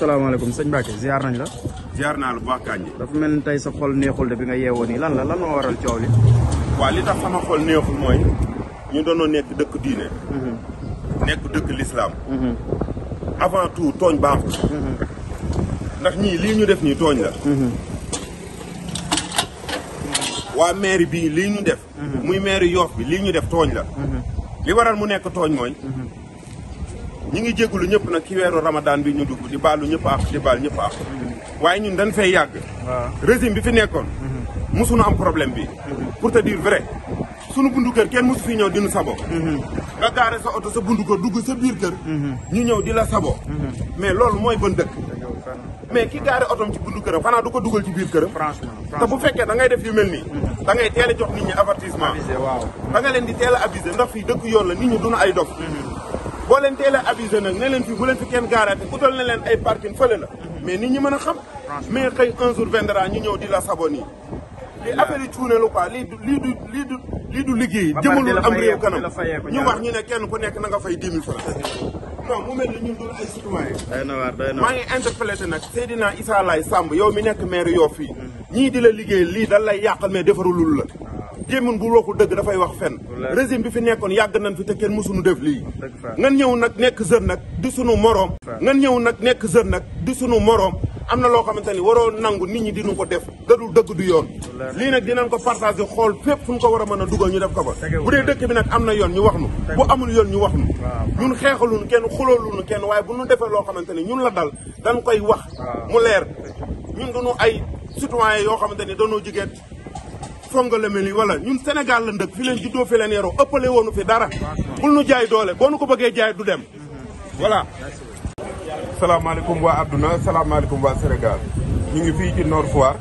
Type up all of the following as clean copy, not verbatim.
salaamaaleykum sëñ Mbacke ziar nañ la. ziar naa la bu baax Kandji. dafa mel ni tey sa xol neexul de bi nga yeewoo nii lan moo waral coow li. waaw li tax sama xol neexul mooy ñu doonoo nekk dëkk diine. nekk dëkk lislaam. avant tout tooñ baaxul. ndax ñii lii ñu def nii tooñ la. waa mairie bii lii ñu def. muy mairie Yoff bi lii ñu def tooñ la. li waral mu nekk tooñ mooy. ñi ngi jégalu ñëpp nag ci weeru Ramadan bi ñu dugg di baalu ñëpp ak di baal ñëpp ak. waaye ñun dañ fay yàgg. régime bi fi nekkoon. mosuñu am problème bi. pour te dire vrai sunu bundu kër kenn mosu fi ñëw dinu sabo. nga gaare sa oto sa bundu kër dugg sa biir kër. ñu ñëw di la sabo. mais loolu mooy ban dëkk. mais ki gaare otom ci bundu këram xanaa du ko dugal ci biir këram. te bu fekkee da ngay def yu mel nii. da ngay teel a jox nit ñi avertissement. da nga leen di teel a aviser ndax fii dëkk yoon la nit ñi duna ay dof. boo leen teel a avisé nag ne leen fi bu leen fi kenn gaaraate utal na leen ay parking fële la mais nit ñi mën a xam mais xëy un jour viendra ñu ñëw di la sabon yi li affaire yi cuune lu quoi lii du liggéey jëmalul am réew kanam ñu wax ñu ne kenn ku nekk na nga fay 10 000 francs non mu mel ni ñun dul ay citoyen maa ngi interpellé nag Seydina Issa Laye Samb yow mi nekk maire Yoff fii ñii di la liggéey lii dal lay yàqal mais defarulul la jéemun bu waxul dëgg dafay wax fenn régime bi fi nekkoon yàgg nañ fi te kenn mësuñu def lii ngan ñëw nag nekk jeune nag di sunu moroom ngan ñëw nag nekk jeune nag di sunu moroom am na loo xamante ni waroo nangu nit ñi dinu ko def dadul dëgg du yoon lii nag dinañ ko partagé xool fépp fu ñu ko war a mën a dugal ñu def ko fa bu dee dëkk bi nag am na yoon ñu wax nu bu amul yoon ñu wax nu ñun xeexaluñu kenn xulooluñu kenn waaye bu ñu defee loo xamante ni ñun la dal dañ koy wax mu leer ñun duñu ay citoyen yoo xamante ni dañoo jigéen fonga la mel ni wala ñun Sénégal la ndëkk fi leen juddoo fi leen yaroo ëppale woonu fi dara bul nu jaay doole boo nu ko bëggee jaay du dem voilà. salaamaaleykum waa adduna salaamaaleykum waa Sénégal ñu ngi fii ci Nord Foire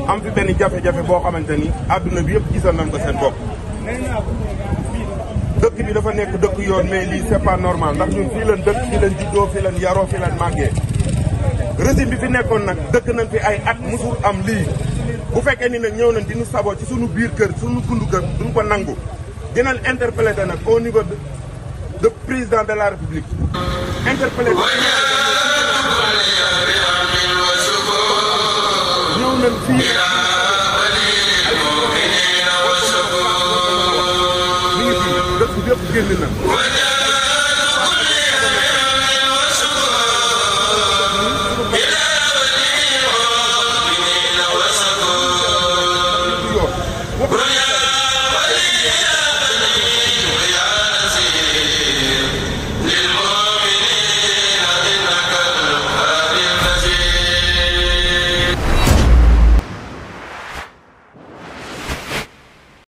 am fi benn jafe-jafe boo xamante ni adduna bi yëpp gisal nañ ko seen bopp dëkk bi dafa nekk dëkk yoon mais lii c'est pas normal ndax ñun fii leen dëkk fii leen juddoo fii leen yaroo fii leen màggee régime bi fi nekkoon nag dëkk nañ fi ay at musul am lii bu fekkee ni nag ñëw nañ di ñu saboo ci suñu biir kër suñu bundu kër duñ ko nangu dinañ interpellé nag au niveau de président de la république interpellé ñëw nañ fii